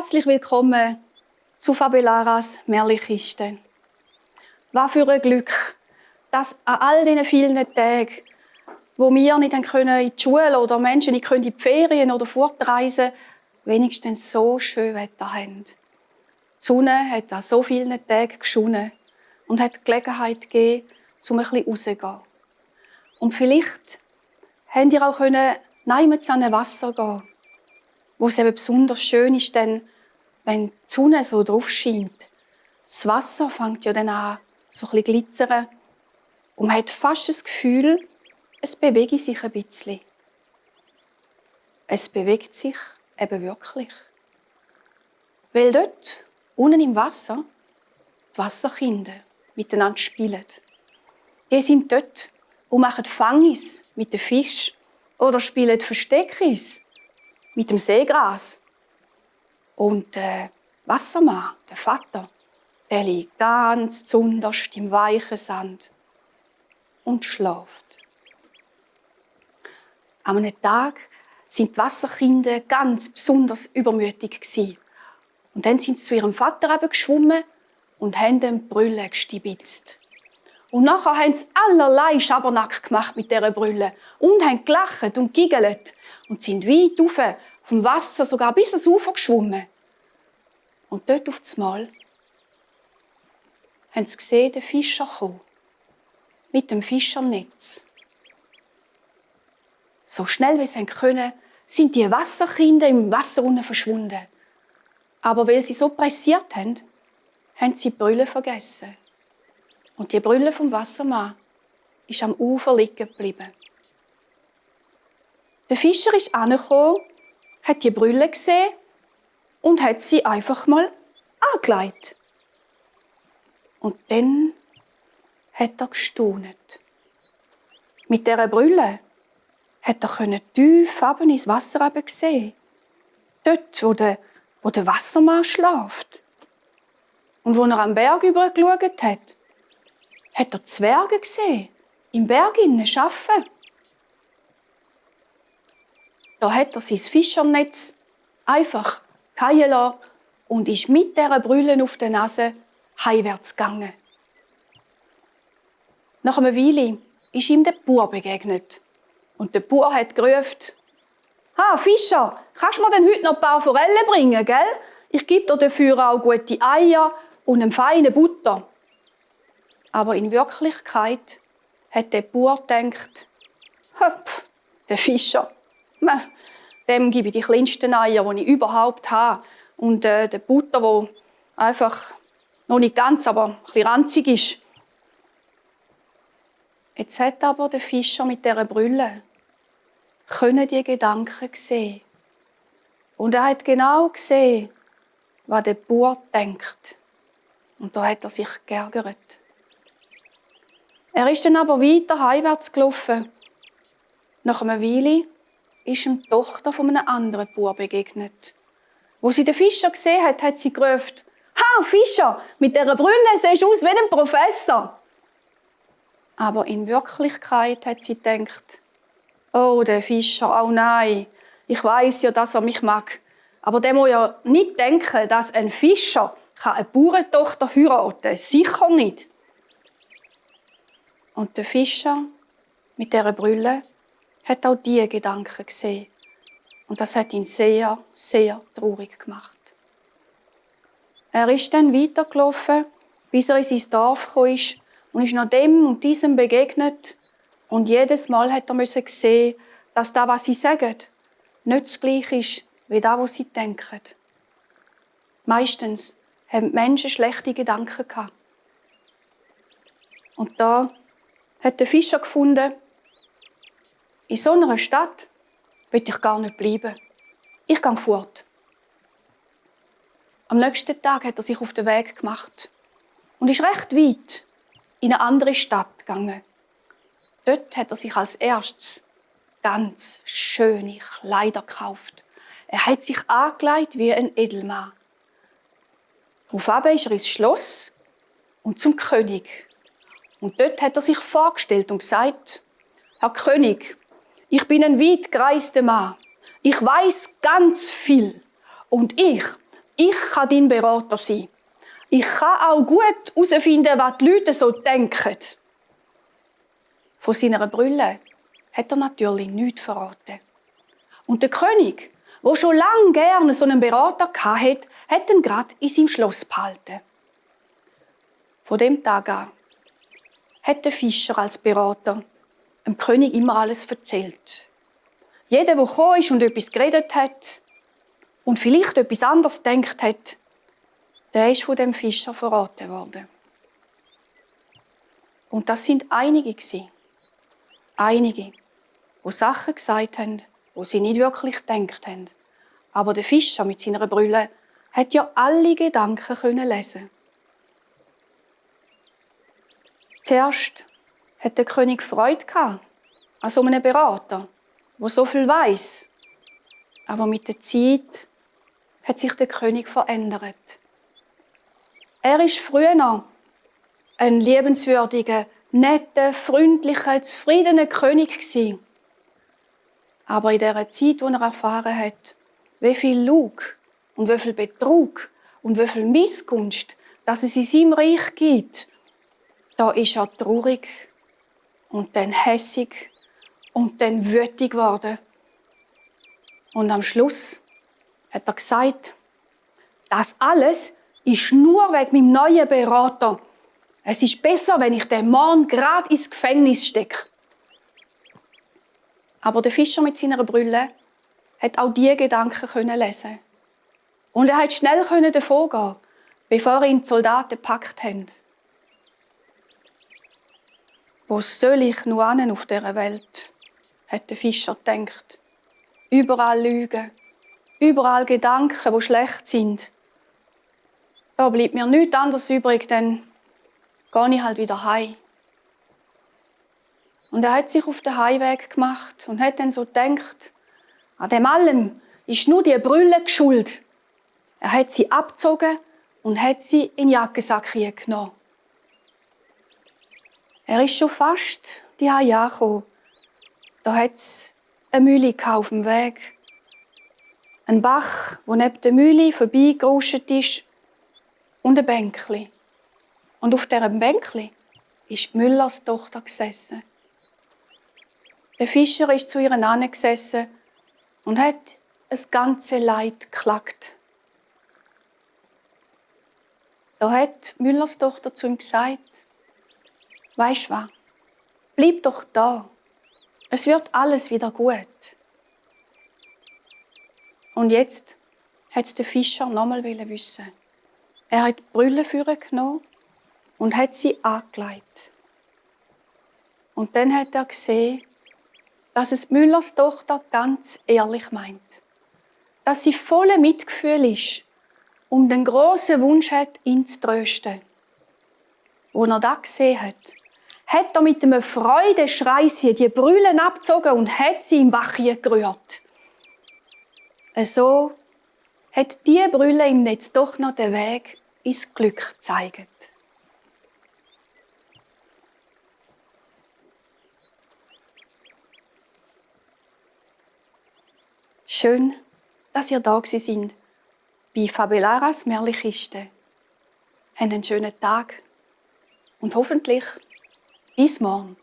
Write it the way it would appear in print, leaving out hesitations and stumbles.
Herzlich willkommen zu Fabelaras Märchenkiste. Was für ein Glück, dass an all diesen vielen Tagen, wo wir nicht in die Schule oder Menschen nicht in die Ferien oder fortreisen, wenigstens so schön Wetter haben. Die Sonne hat an so vielen Tagen geschonen und hat die Gelegenheit gegeben, um ein bisschen rauszugehen. Und vielleicht habt ihr auch nachts an Wasser gehen, wo es eben besonders schön ist, denn wenn die Sonne so drauf scheint. Das Wasser fängt ja dann an, so ein bisschen glitzern. Und man hat fast das Gefühl, es bewege sich ein bisschen. Es bewegt sich eben wirklich. Weil dort, unten im Wasser, die Wasserkinder miteinander spielen. Die sind dort und machen Fangis mit den Fischen oder spielen Versteckis mit dem Seegras. Und der Wassermann, der Vater, der liegt ganz zunderst im weichen Sand und schläft. An einem Tag sind die Wasserkinder ganz besonders übermütig gewesen. Und dann sind sie zu ihrem Vater geschwommen und haben den Brüllen gestibitzt. Und nachher haben sie allerlei Schabernack gemacht mit dieser Brille und haben gelacht und giggelt und sind weit rauf vom Wasser sogar bis ans Ufer geschwommen. Und dort auf einmal haben sie gesehen, den Fischer kommen. Mit dem Fischernetz. So schnell wie sie können, sind die Wasserkinder im Wasser unten verschwunden. Aber weil sie so pressiert haben, haben sie die Brille vergessen. Und die Brille vom Wassermann ist am Ufer liegen geblieben. Der Fischer ist angekommen, hat die Brille gesehen und hat sie einfach mal angelegt. Und dann hat er gestaunet. Mit dieser Brille hat er tief runter ins Wasser sehen. Dort, wo der Wassermann schläft. Und als er am Berg übergeschaut hat er Zwerge gesehen, im Berg innen arbeiten. Da hat er sein Fischernetz einfach fallen lassen und ist mit dieser Brille auf der Nase heimwärts gegangen. Nach einer Weile ist ihm der Bauer begegnet. Und der Bauer hat gerufen: «Ha, Fischer, kannst du mir denn heute noch ein paar Forellen bringen, gell? Ich gebe dir dafür auch gute Eier und eine feine Butter.» Aber in Wirklichkeit hat der Bauer gedacht: der Fischer, dem gebe ich die kleinsten Eier, die ich überhaupt habe. Und der Butter, die einfach noch nicht ganz, aber ein bisschen ranzig ist. Jetzt hat aber der Fischer mit dieser Brille die Gedanken sehen. Und er hat genau gesehen, was der Bauer denkt. Und da hat er sich geärgert. Er ist dann aber weiter heimwärts gelaufen. Nach einer Weile ist ihm die Tochter von einem anderen Bauer begegnet. Wo sie den Fischer gesehen hat, hat sie gerufen: «Ha, Fischer, mit dieser Brille siehst du aus wie ein Professor!» Aber in Wirklichkeit hat sie gedacht: «Oh, der Fischer, oh nein, ich weiss ja, dass er mich mag. Aber der muss ja nicht denken, dass ein Fischer eine Bauerntochter heiraten kann. Sicher nicht.» Und der Fischer mit dieser Brille hat auch diese Gedanken gesehen. Und das hat ihn sehr, sehr traurig gemacht. Er ist dann weitergelaufen, bis er in sein Dorf gekommen ist und ist noch dem und diesem begegnet. Und jedes Mal hat er sehen, dass das, was sie sagen, nicht das Gleiche ist, wie das, was sie denken. Meistens haben die Menschen schlechte Gedanken gehabt. Und da hat der Fischer gefunden: «In so einer Stadt will ich gar nicht bleiben. Ich gehe fort.» Am nächsten Tag hat er sich auf den Weg gemacht und ist recht weit in eine andere Stadt gegangen. Dort hat er sich als erstes ganz schöne Kleider gekauft. Er hat sich angelegt wie ein Edelmann. Daraufhin ist er ins Schloss und zum König. Und dort hat er sich vorgestellt und gesagt: «Herr König, ich bin ein weit gereister Mann. Ich weiß ganz viel. Und ich Ich kann dein Berater sein. Ich kann auch gut herausfinden, was die Leute so denken. Von seiner Brille hat er natürlich nichts verraten. Und der König, der schon lange gerne so einen Berater hatte, hat ihn gerade in seinem Schloss behalten. Von dem Tag an hat der Fischer als Berater dem König immer alles erzählt. Jeder, der gekommen ist und etwas geredet hat und vielleicht etwas anderes gedacht hat, der ist von dem Fischer verraten worden. Und das sind einige gewesen. Einige, die Sachen gesagt haben, die sie nicht wirklich gedacht haben. Aber der Fischer mit seiner Brille hat ja alle Gedanken lesen. Zuerst hat der König Freude an so einem Berater, der so viel weiss. Aber mit der Zeit hat sich der König verändert. Er war früher ein liebenswürdiger, netter, freundlicher, zufriedener König gewesen. Aber in dieser Zeit, wo er erfahren hat, wie viel Lug und wie viel Betrug und wie viel Missgunst, dass es in seinem Reich gibt, da ist er traurig und dann hässig und dann wütig geworden. Und am Schluss hat er gesagt, das alles ist nur wegen meinem neuen Berater. Es ist besser, wenn ich den Mann gerade ins Gefängnis stecke. Aber der Fischer mit seiner Brille hat auch diese Gedanken lesen. Und er hat schnell davongehen, bevor ihn die Soldaten gepackt haben. Wo soll ich nur hin auf dieser Welt? Hat der Fischer gedacht. Überall Lügen, überall Gedanken, die schlecht sind. Da bleibt mir nichts anderes übrig, dann gehe ich halt wieder heim. Und er hat sich auf den Heimweg gemacht und hat dann so gedacht, an dem allem ist nur die Brille schuld. Er hat sie abgezogen und hat sie in den Jackensack genommen. Er ist schon fast die angekommen. Da hat es eine Mühle auf dem Weg. Ein Bach, der neben der Mühle vorbeigeruscht ist. Und ein Bänkli. Und auf diesem Bänkli ist die Müllers Tochter gesessen. Der Fischer ist zu ihr gesessen und hat das ganze Leid geklagt. Da hat Müllers Tochter zu ihm gesagt, «Weisst was? Bleib doch da. Es wird alles wieder gut.» Und jetzt hat der Fischer nochmal wissen. Er hat die Brille genommen und hat sie angelegt. Und dann hat er gesehen, dass es Müllers Tochter ganz ehrlich meint. Dass sie voller Mitgefühl ist und einen grossen Wunsch hat, ihn zu trösten. Als er das gesehen hat, hat er mit einem Freudenschrei die Brille abgezogen und hat sie im Bach gerührt. So hat diese Brille ihm jetzt doch noch den Weg ins Glück gezeigt. Schön, dass ihr da sind bei Fabelaras Märchenkiste. Habt einen schönen Tag und hoffentlich bis morgen.